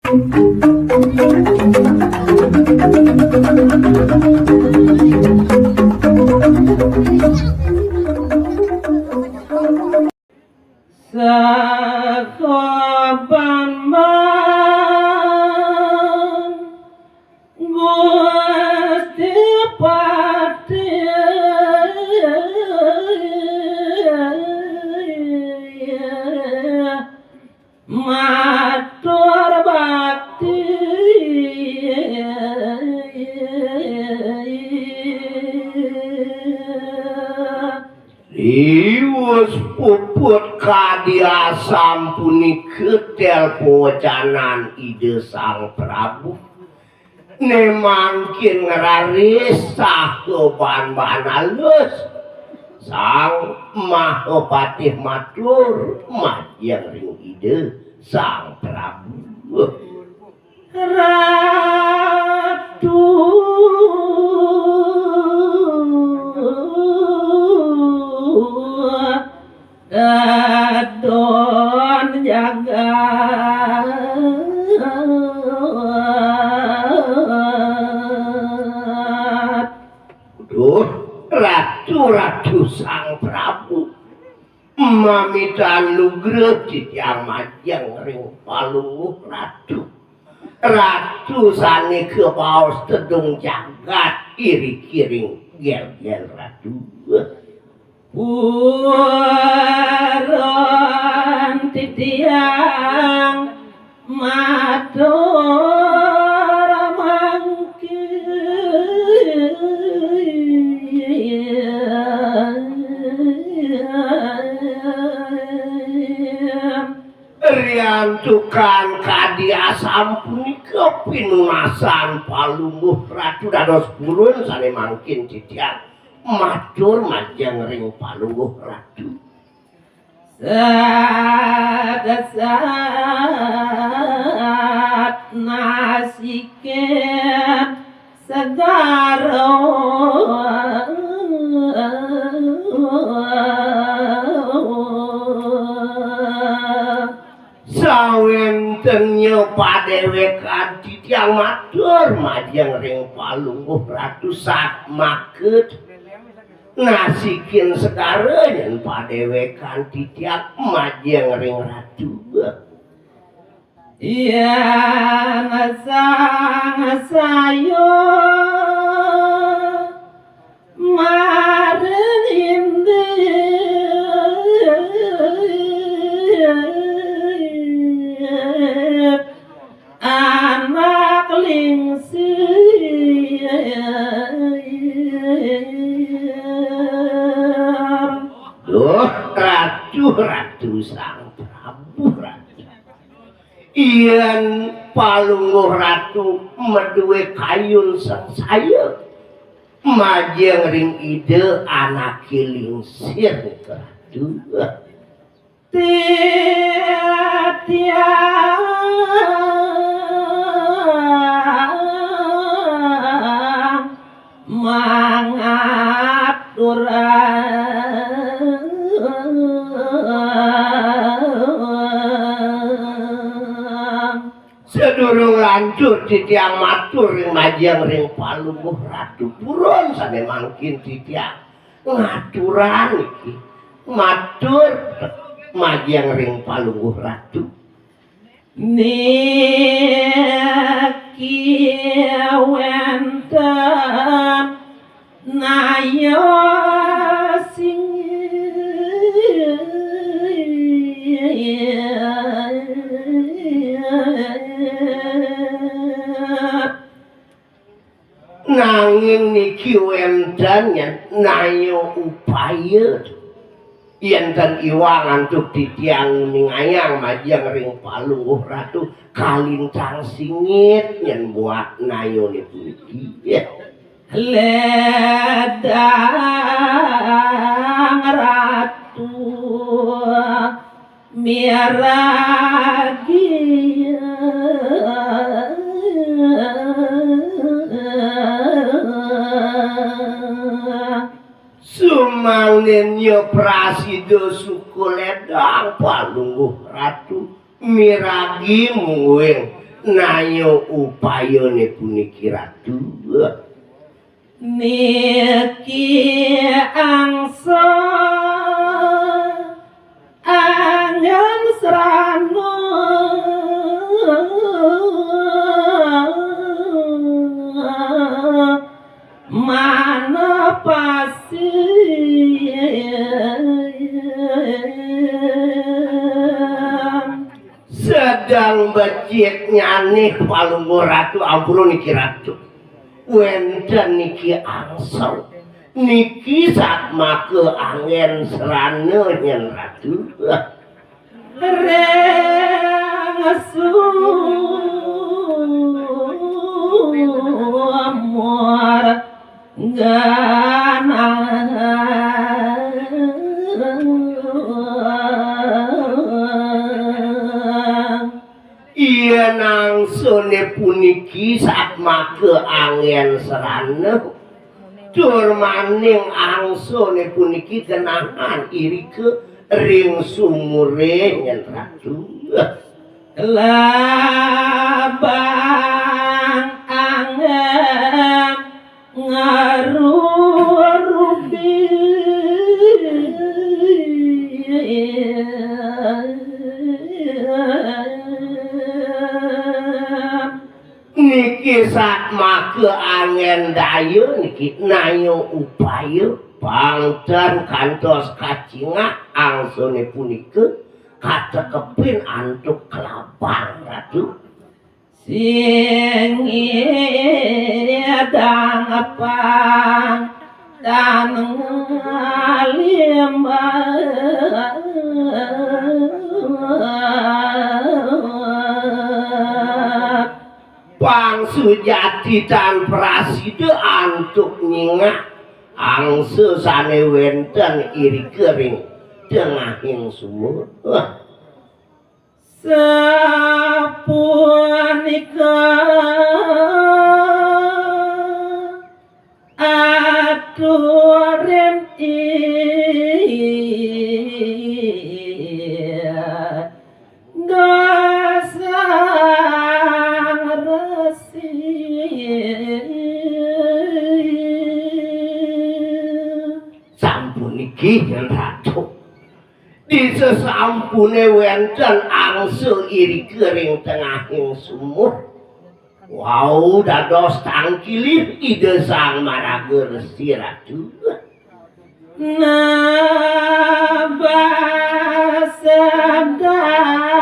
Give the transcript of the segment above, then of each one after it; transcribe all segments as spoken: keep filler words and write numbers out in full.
Sakoban man Gusti Patih matur bakti. Riwus puput kadi asampunika tel pawecanan Ida Sang Prabu. Ne mangkin ngraris saha ban-ban alus. Sang Mahapatih matur majeng ring Ida Sang Prabu. Ratu dadon jagat. Duh, Ratu, Ratu Sang Prabu. Mamitan lugra titiang majeng ring Palungguh Ratu. Ratu sane kabaos tedung jagat iriki ring gelgel Ratu. Purun titiang matur mangkin. Riantukan kadi asampunika pinunasan Palungguh Ratu dados purun sane mangkin titiang matur majeng ring Palungguh Ratu. Sadasat nasiken segara. Sawentennya padewekan titiang matur majeng ring Palungguh Ratu satmaka nasikin segara nyen padewekan titiang majeng ring Ratu. Yen sang saya maring indik anak lingsir. Duh, Ratu, Ratu Sang Prabu, Ratu. Yen Palungguh Ratu madue kayun sangsaya, majeng ring Ida anake lingsir nika, Ratu. Titiang mangaturang. Sadurung lantur titiang matur ring majeng ring Palungguh Ratu, purun sane mangkin titiang ngaturang iki matur majeng ring Palungguh Ratu. Niki wenten naya singit. Nanging niki wenten naya upaya. Yen ten iwang antuk titiang ningayang majeng ring Palungguh Ratu kalintang singit nyen buat nayone puniki. Ledang Ratu miragi. Sumangdene prasida suka ledang Palungguh Ratu miragi mungguing Naya upayane puniki, Ratu. Niki angsa angin srana manepasi. Sedeng beciknyane Palungguh Ratu, ampura niki Ratu. Wenten niki angsa. Niki satmaka angin srana nyen Ratu. Ring sumur ganang. Yen angsane puniki satmaka angin srana, tur maning angsane puniki genahan irika ring sumure nyen Ratu. Labang angin ngarurubi. Niki satmaka angin daya niki naya upaya pang ten kantos kacingak angsane punika katekepin antuk kelabang, Ratu. Sing idang pang tan ngalimbak. Pang sujati tan prasida antuk nyingak angsa sane wenten irika ring tengahing sumur. Wah. Sapunika aturin ida Sang Resi. Sampun niki, Ratu. Di sesampune wenten angsa irika ring tengahing sumur. Wau dados tangkilih Ida Sang Maraga Resi, Ratu. Nabas dagingnya.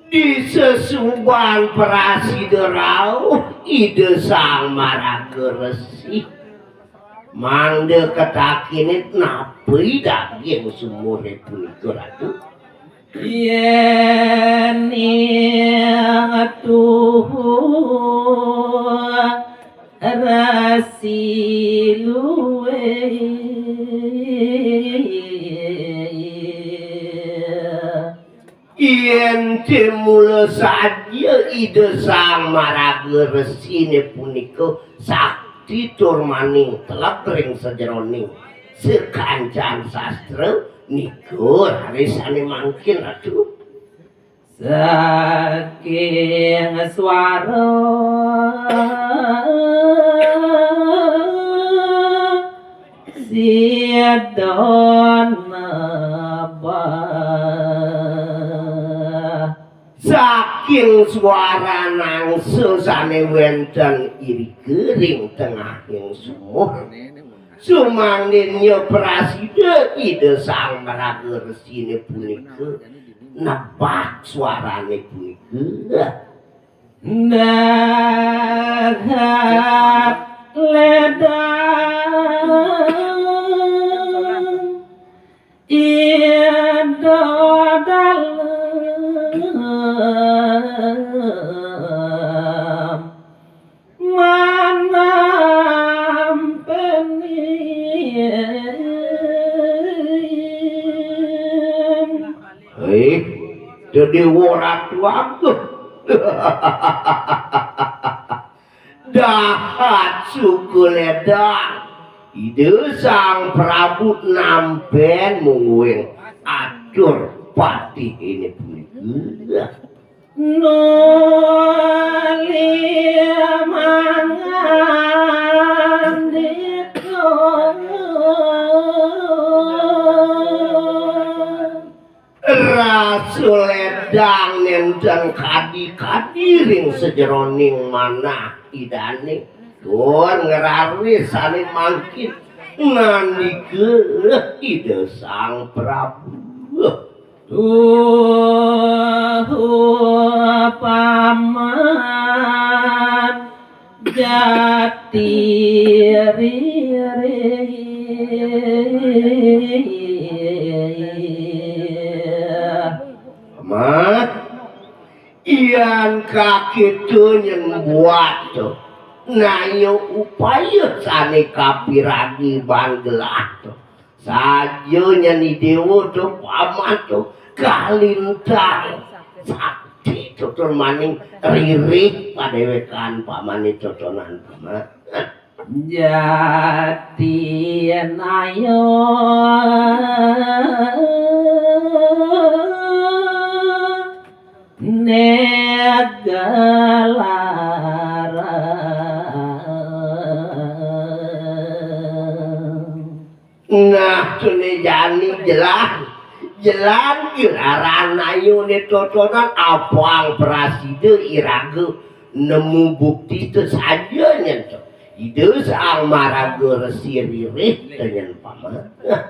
Di sesuban prasida rauh Ida Sang Maraga Resi. Mangda katakinit napi daging sumure punika, Ratu? Yen ing tuhu resi luwih. Yen timula saja Ida Sang Maraga Resine punika sakti tur maning telep ring sajeroning sakancan sastra, nika rarisane mangkin, Ratu. Saking swara sida nebah. Saking swaran angsa sane wenten irika ring tengahing sumur, sumangginya prasida Ida Sang Maraga Resine punika nebak swarane punika. Dahat ledang Ida Dalem manampenin. Hei, Dewa Ratu Agung. Dahat suka ledang. Ida Sang Prabu nampen mungguing atur patih ini punika. Rasa ledang nenten kadi-kadi ring sajeroning manah Idane. Tur ngraris sane mangkin ngandika Ida Sang Prabu. Tuh paman jati ririh. Mat, yan kakitu nyen buat to. Naya upaya sane kapiragi ban gelah to. Saja nyen idewa to paman to kalintang. Sakti to tur maning ririh padewekan pamane totonan paman. Jati naya negalaran. Nah, tune jani jelas. Jelas gelaran ayune totonan apang prasida iraga nemu bukti to saja nyen to. Ida Sang Maraga Resi ririh to nyen paman. Nah,